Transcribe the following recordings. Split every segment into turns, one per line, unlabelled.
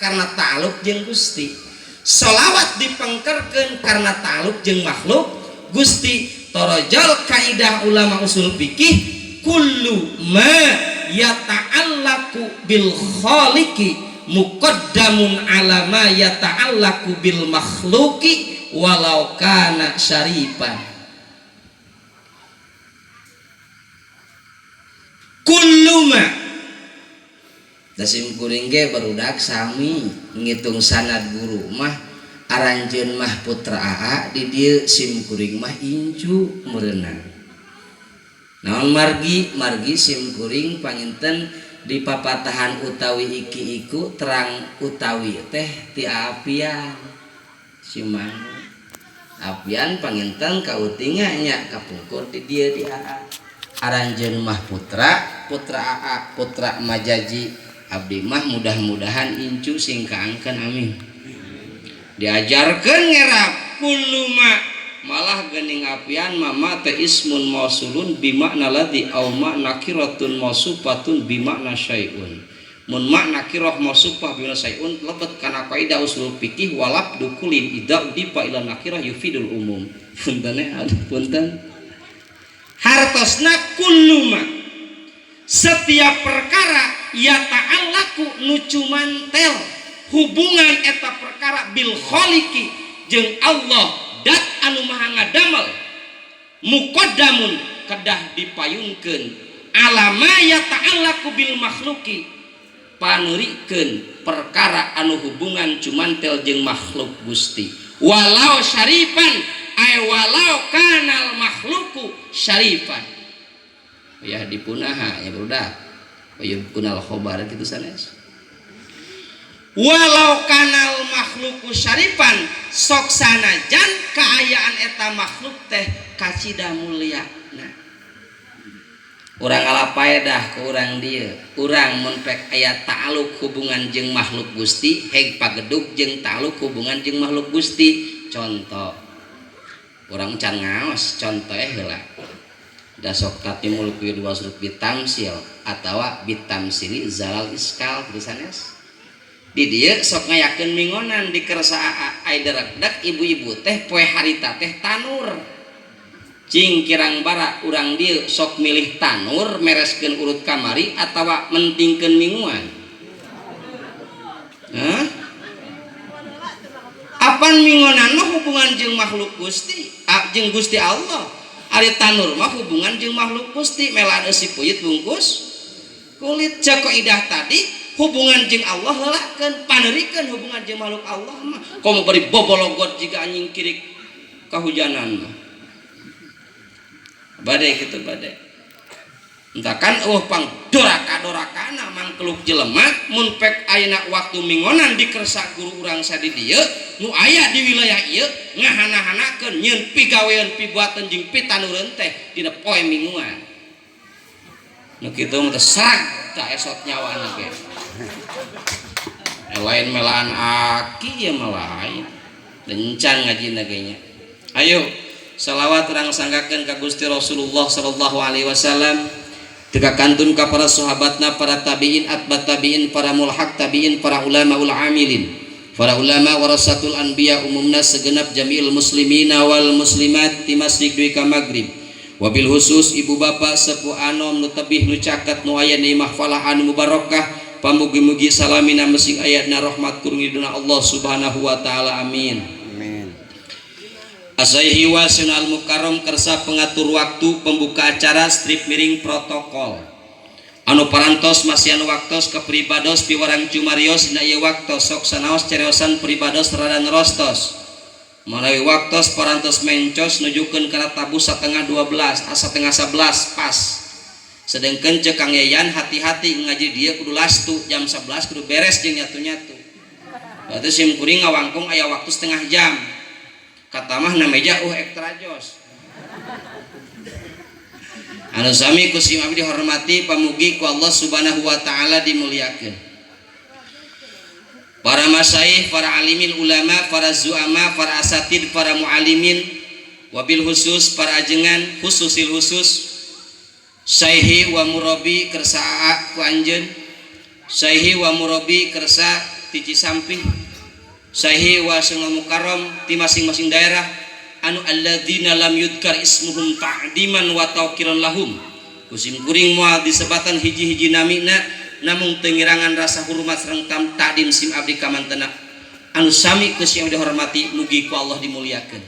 karena ta'aluk jeung Gusti. Sholawat dipengkerkeun karena ta'aluk jeung makhluk Gusti. Torojol kaidah ulama usul fikih, kullu ma yata'allaqu bil khaliqi muqaddamun ala ma yata'allaqu bil makhluqi walau kana syarifan. Kullu ma da sim kuring ge barudak sami ngitung sanad guru mah aranjeun mah putra aa di dieu sim kuring mah incu meureunna. Naon margi margi sim kuring panginten di papatahan utawi iki iku terang utawi teh ti apian simang apian panginten kautinga nya kapungkur di dieu di aa aranjeun mah putra putra aa putra majaji abdi mah mudah-mudahan incu sing kaangkeun amin. Diajarkeun ngerap kullu ma malah geuning apian mama teh ismun mausulun bimakna ladzi au ma nakiratun mausufatun bimakna syai'un. Mun ma nakirah mausufah bimakna syai'un lebet kana kaidah usul fikih walab dukulin idza udifa ila nakirah yufidul umum. Punten aduh punten. Hartosna kullu ma setiap perkara ya ta'allaku nu cumantel hubungan eta perkara bil khaliqi jeung Allah dat anu maha ngadamel muqaddamun kedah dipayunkeun ala ma yata'allaqu bil makhluqi paneurikeun perkara anu hubungan cumantel jeung makhluk Gusti walau syarifan ay walau kanal makhluqu syarifan. Ya dipunaha ya barudak kunal khobar kitu sanes. Walau kanal makhluku syarifan sok sanajan kaayaan eta makhluk teh kacida mulia. Nah, urang ngalapaedah ke urang dieu, urang mun pek aya ta'aluk hubungan jeung makhluk Gusti, heg pagedug jeung ta'aluk hubungan jeung makhluk Gusti. Contoh urang can ngaos contoh heula. Da sok tatimul kuyu dua surut bitamsil atawa bitamsili zalal iskal kitu sanes. Di dieu sok ngayakeun mingonan di kersa ai darakdak ibu-ibu teh poe harita teh tanur. Cing kirang bara urang dieu sok milih tanur mereskeun urut kamari atawa mentingkeun minguan. Hah? Apan mingonan mah hubungan jeung makhluk Gusti, jeung Gusti Allah. Ari tanur mah hubungan jeung makhluk Gusti, melaan eusi puyit bungkus kulit. Cek kaidah tadi hubungan jeung Allah heulakeun, paneurikeun hubungan jeung makhluk Allah mah. Komo bari bobologot jiga anjing kirik kahujanan mah. Bade kitu bade. Entah kan eueuh pang doraka-dorakana mangkeluk jelema mun pek ayeuna waktu mingonan dikersa guru urang sadi dieu nu aya di wilayah ieu ngahana-hanakeun nyieun pigawean pibuatan jeung pitanureun teh dina poe minguan. Nu kitu mah teh sarag ta esot nyawana ge. Lain melaan aki ya mah lain. Dencan ngajina ge nya. Ayo salawat urang sanggakeun ka Gusti Rasulullah sallallahu alaihi wasallam. Teka kantun ka para sahabatna, para tabiin, atba tabiin, para mulhaq tabiin, para ulama ul amilin, para ulama warasatul anbiya umumna segenap jami'il muslimina wal muslimat di masjid duwi ka maghrib. Wabil khusus ibu bapak sepuh anom nu tebih nu caket nu aya di mahfalah anu mubarakah, pamugi-mugi salamina mesing ayatna rahmat kurungiduna Allah Subhanahu wa taala, amin.
Amin.
Asaihi wasinal mukarram kersa pengatur waktu pembuka acara strip miring protokol anu parantos masihan waktos ke pribados piwarang cumarios dina ieu waktos sok sanaos cariosan pribados rada nerostos melalui waktos parantos mencos nujukeun kana tabuh setengah 12 asa setengah 11 pas. Sedengkeun ceuk Kang Yayan hati-hati ngaji dia kudu lastu jam 11 kudu beres jeung nyatu-nyatu. Berarti sim kuring ngawangkung aya waktu setengah jam. Kata mah na meja ekstra jos. Anu sami ku sim abdi dihormati pamugi ku Allah Subhanahu wa taala dimuliakeun. Para masyayikh, para alimin ulama, para zuama, para asatid, para muallimin, wabil khusus para ajengan khususil khusus syaihi wa murabi kersa ku anjeun, syaihi wa murabi kersa ti Cisampih, Sahi wa Syekhul Mukarram ti masing-masing daerah anu alladzina lam yudkar ismuhum ta'diman wa tawqiran lahum. Ku sim kuring moal disebatan hiji-hiji namina, namung teu ngirangan rasa hormat sareng takdim sim abdi ka mantena anu sami ku sim abdi dihormati, mugi ku Allah dimuliakeun.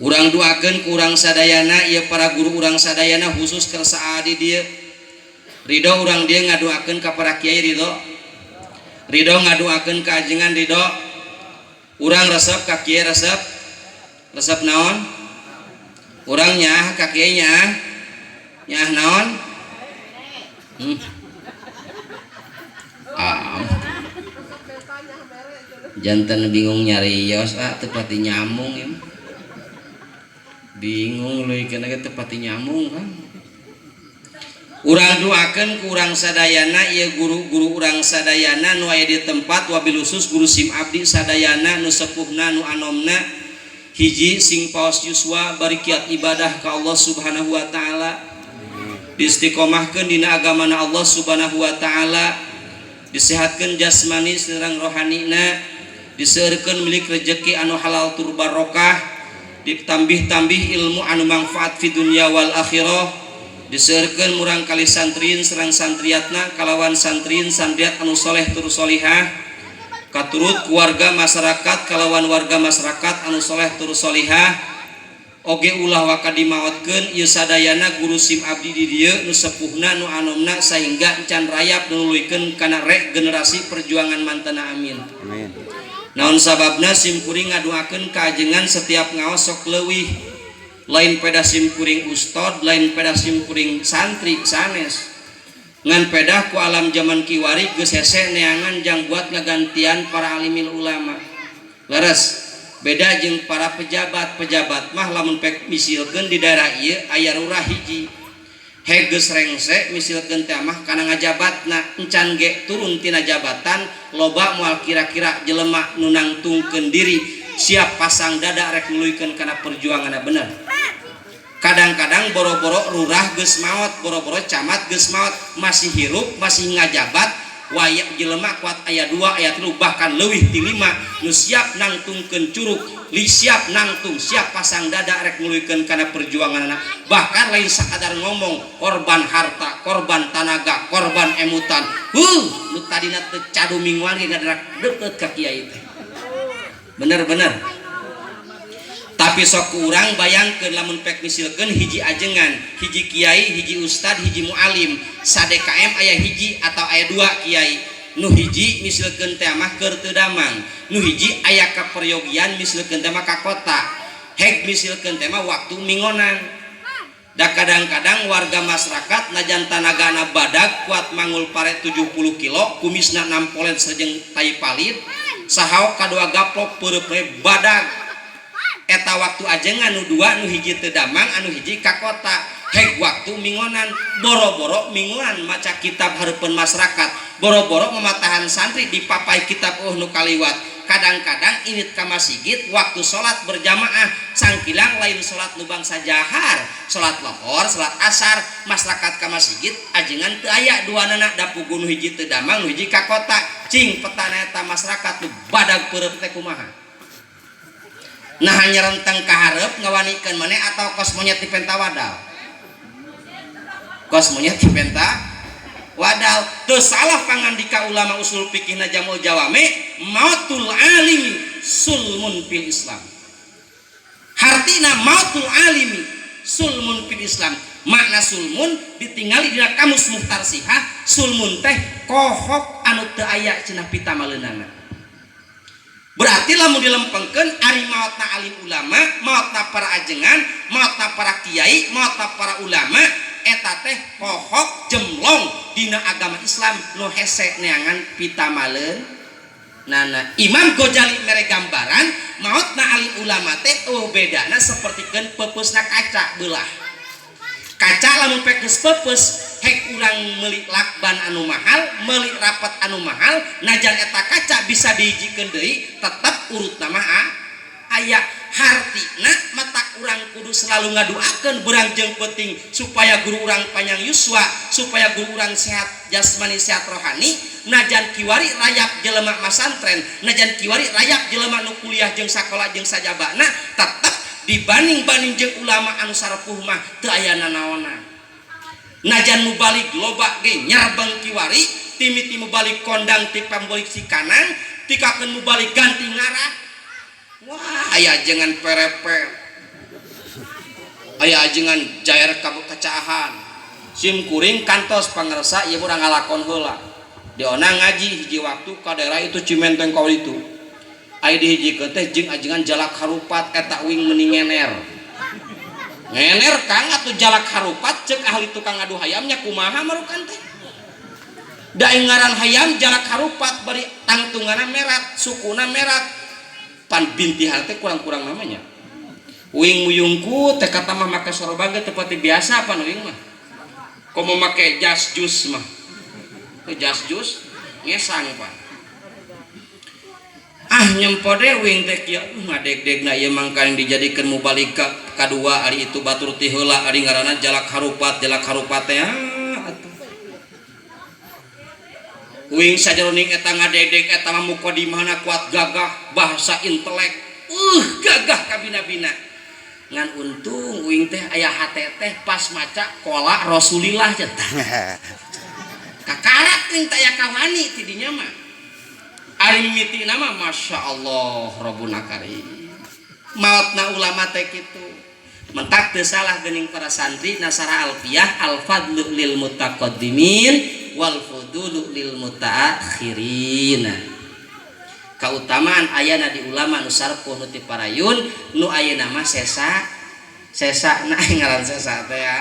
Urang doakeun ku urang sadayana ieu para guru urang sadayana, khusus kersa di dieu. Ridho urang dieu ngadoakeun ka para kiai, ridho, ridho ngadoakeun ka ajengan, ridho. Urang resep ka kiai, resep, resep naon? Urang nyaah ka kiai, nyaah, nyaah naon? Ah. Janten bingung nyarios, ah, teu pati nyambung ya. Bingung leuy kana ge teu pati nyambung kan. Urang doakeun ku urang sadayana ieu guru-guru urang sadayana nu aya di tempat, wabil khusus guru sim abdi sadayana, nu sepuhna nu anomna. Hiji, sing paos yuswa, bari kiat ibadah ka Allah Subhanahu wa taala, diistiqomahkeun dina agamana Allah Subhanahu wa taala, disehatkeun jasmani sareng rohanina, diseueurkeun milik rejeki anu halal tur barokah, ditambih-tambih ilmu anu manfaat fi dunya wal akhirah, diseueurkeun murang kali santriin sareng santriatna kalawan santriin santriat anu soleh tur solihah, katurut keluarga masyarakat kalawan warga masyarakat anu soleh tur solihah. Oge ulah waka dimaotkeun ieu sadayana guru sim abdi di dieu, nu sepuhna nu anomna, sehingga encan rayap nuluykeun kana regenerasi perjuangan mantena, amin.
Amin.
Naon sababna sim kuring ngadoakeun ka ajengan setiap ngaos sok leuwih? Lain pedah sim kuring ustad, lain pedah sim kuring santri sanes, ngan pedah ku alam zaman kiwari geus hese neangan jang buat ngagantian para alimil ulama. Leres, beda jeung para pejabat. Pejabat mah lamun pek misilkeun di daerah ieu aya lurah hiji, he geus rengse misilkeun teh mah kana ngajabatna, encan ge turun tina jabatan loba moal kira-kira jelema nu nangtungkeun diri siap pasang dada rek nuluykeun kana perjuanganna. Bener, kadang-kadang boro-boro lurah geus maot, boro-boro camat geus maot, masih hirup, masih ngajabat, wayak jelema kuat aya 2, aya 3, bahkan leuwih ti 5 nu siap nangtungkeun curug li, siap nangtung, siap pasang dada rek nuluykeun kana perjuanganna. Bahkan lain sakadar ngomong, korban harta, korban tanaga, korban emutan. Huh, nu tadina teu cadu mingguan ge ngadarak deukeut ka kiai teh. Bener-bener, tapi sok ku urang bayangkeun lamun pek misilkeun hiji ajengan, hiji kiai, hiji ustad, hiji mualim, sa DKM aya hiji atau aya dua kiai, nu hiji misilkeun teh mah keur teu damang, nu hiji aya kaperyogian misilkeun teh mah ka kota, heg misilkeun teh mah waktu mingonan. Da kadang-kadang warga masyarakat najan tanagana badag kuat mangul pare 70 kilo, kumisna nampolen sareng tai palit, sahaok kadua gaplok, peureupna badag. Eta waktu ajengan nu dua, nu hiji teu damang, anu hiji ka kota, heg waktu mingonan, boro-boro mingonan maca kitab hareupeun masyarakat, boro-boro mematahan santri di papai kitab, oh nu kaliwat. Kadang-kadang init ka masjid waktu salat berjamaah, sangkilang lain salat nu bangsa jahar, salat lohor, salat asar, masyarakat ka masjid, ajengan teu aya duanana, da puguh nu hiji teu damang, nu hiji ka kota. Cing petana eta masyarakat nu badag peureum teh kumaha? Nah, hanya renteng ka hareup ngawanikeun maneh atau kos monyet dipenta wadal, kos monyet dipenta wadal. Teu salah pangandika ulama usul fikih na Jamul Jawame, mautul alimi sulmun fil Islam. Hartina mautul alimi sulmun fil Islam, makna sulmun ditinggali dina kamus Muhtar Sihah, sulmun teh kohok anu teu aya cenah pitamaleunana. Berarti lamun dilempengkeun ari maotna alim ulama, maotna para ajengan, maotna para kiai, maotna para ulama, eta teh kohok jemlong dina agama Islam nu hese neangan pitamaleun nana. Imam Ghazali mere gambaran maotna alim ulama teh, oh, bedana sapertikeun peupeusna kaca beulah. Kaca lamun pek geus peupeus, hek urang meuli lakban anu mahal, meuli rapat anu mahal, najan eta kaca bisa dihijikeun deui, tetep urutna mah aya. Hartina matak Urang kudu selalu ngaduakeun beurang jeung peuting supaya guru urang panjang yuswa, supaya guru urang sehat jasmani, sehat rohani. Najan kiwari rayap jelema masantren, najan kiwari rayap jelema nu kuliah jeung sakola jeung sajabana, tetep dibanding-banding jeung ulama anu sarepuh mah teu aya nanaonan. Najan mubalig loba ge nyarbeng kiwari, timiti mubalig kondang ti pambolik si kanang tikakeun mubalig ganti ngaran. Wah, aya ajengan pereper, aya ajengan jair kacaahan. Sim kuring kantos pangersa ieu urang ngalakon heula dionang ngaji hiji waktu ka daerah itu, Cimenteng kau itu. Aya dihijikeun teh jeung ajengan jalak harupat. Eta uing meni ngener ngener, Kang. Atuh jalak harupat cek ahli tukang ngadu hayamnya kumaha marukan teh da ngaran hayam jalak harupat, bari tangtunganna merat, sukuna merat, pan bintihan teh kurang-kurang namanya. Uing muyungku teh kata mah make sorban ge teu pati biasa. Pan uing mah komo make jas jus mah. Teu jas jus ngesang pan. Ah, nyempo deui uing teh kieu ngadeg-degna ieu mangkaning dijadikeun mubalig ka kadua. Ari itu batur ti heula, ari ngaranna jalak harupat, jalak harupat teh. Ah, atuh uing sajeroning eta ngadegdeg eta mah mukadimahna kuat, gagah, bahasa intelek, gagah kabina-bina. Ngan untung uing teh aya hate teh pas maca qola Rasulillah teh kakarak uing teh aya kawani ti dinya mah. Ari mimitina mah Masya Allah Rabbuna karim. Maotna ulama teh kitu, mentak teu salah geuning para santri nasara alfiyah, al fadlu lil mutaqaddimin wal fudulu lil mutaakhirin. Kautamaan ayana di ulama nu sarpuh, nu ti parayun. Nu ayeuna mah sesa sesa na ngaran sesa teh ya.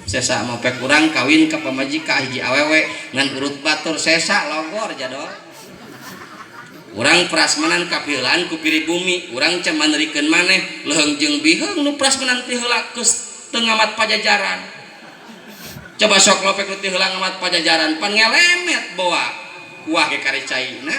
Sesa mah pek urang kawin ka pamajikan hiji awewe ngan urut batur sesa logor jadol. Urang prasmanan kapiheulaan ku pribumi urang can manerikeun maneh leuheung jeung biheung nu prasmanan ti heula geus teu ngamat pajajaran. Coba sok lopek nu ti heula ngamat pajajaran pan ngelemet bawa kuah ge kare caina.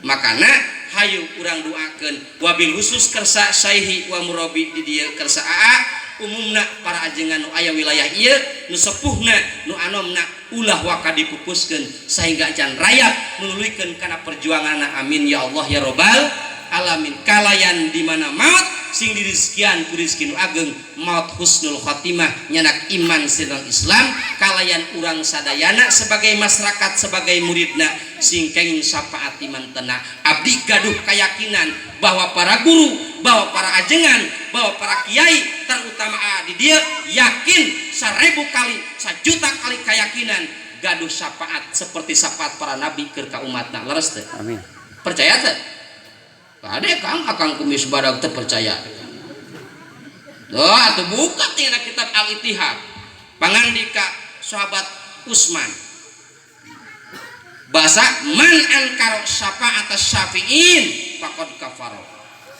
Makana hayu urang doakeun, wabil khusus kersa saihi wa murabi di dieu, kersa aa, umumna para ajengan nu aya wilayah ieu, nu sepuhna nu anomna, ulah waka dipupuskeun sehingga can rayap nuluykeun kana perjuanganna. Amin ya Allah ya robbal alamin. Kalayan di mana maut sing dirizkian ku rizki nu ageng, maut husnul khotimah, nyanak iman sidang Islam. Kalayan urang sadayana sebagai masyarakat, sebagai muridna, sing kenging syafaat iman tenang. Abdi gaduh keyakinan bahwa para guru, bahwa para ajengan, bahwa para kiai, terutama di dia, yakin 1000 kali, 1 juta kali keyakinan gaduh syafaat seperti syafaat para nabi keur ka umatna. Leres teu?
Amin.
Percaya teu? Kade Kang, akang kumis badag teu percaya. Tuh, atuh buka tina kitab Al-Ittihad. Pangandika sahabat Usman. Bahasa man ankaro syafaat syafi'in faqad kafaro.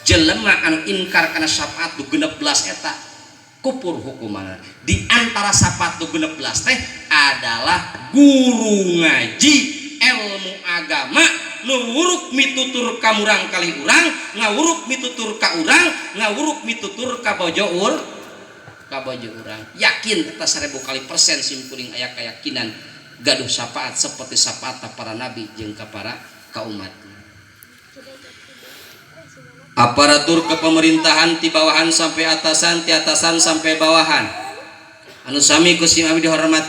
Jelema anu inkar kana syafaat du 16 eta kupur hukumanna. Di antara syafaat du 16 teh adalah guru ngaji ilmu agama nu wuruk mitutur ka murang kali urang, ngawuruk mitutur ka urang, ngawuruk mitutur ka bojo ur ka bojo urang. Yakin eta 1000 kali persen simkuring aya keyakinan gaduh syafaat seperti syafaat para nabi jeung ka para ka umat. Aparatur kepemerintahan ti bawahan sampai atasan, ti atasan sampai bawahan, anu sami ku sim abdi dihormati.